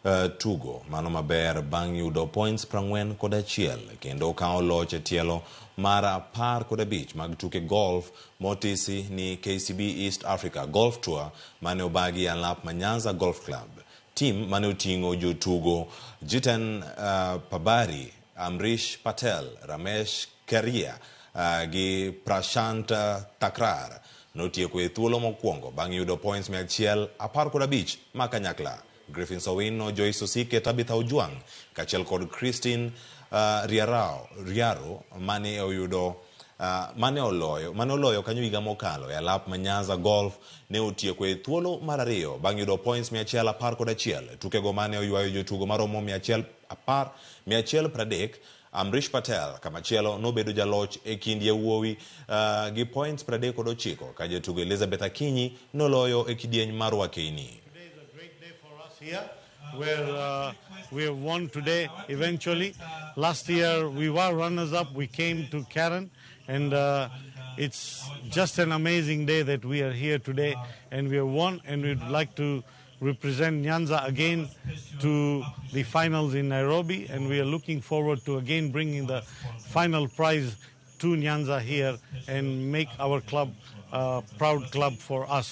Tugo mano maber bang' yudo points 41 kendo kawo loch e tielo mar 15 mag tuke golf motisi ni KCB East Africa Golf Tour mane obagi e alap ma Nyanza Golf Club. Tim mane oting'o jotugo Jiten Pabari, Amrish Patel, Ramesh Keria gi Prashant Thakrar notieko e thuolo mokwongo bang' yudo points 115 ma kanyakla. Griffin Sowino, Joyce Osike, Tabitha Ojwang' kaachiel kod Christine Riaro mane oyudo mane oloyo kanyo higa mokalo e alap ma Nyanza Golf ne otieko e thuolo mar ariyo bang' yudo points 111. Tukego mane oywayo jotugo maromo 110 130. Amrish Patel kamachielo nobedo jaloch e kind yawuowi gi points 39 ka jatugo Elizabeth Akinyi noloyo e kidieny mar wakeini. Today is a great day for us here, where we have won today eventually. Last year we were runners up. We came to Karen, and it's just an amazing day that we are here today, and we have won, and we'd like to represent Nyanza again to the finals in Nairobi, and we are looking forward to again bringing the final prize to Nyanza here and make our club a proud club for us.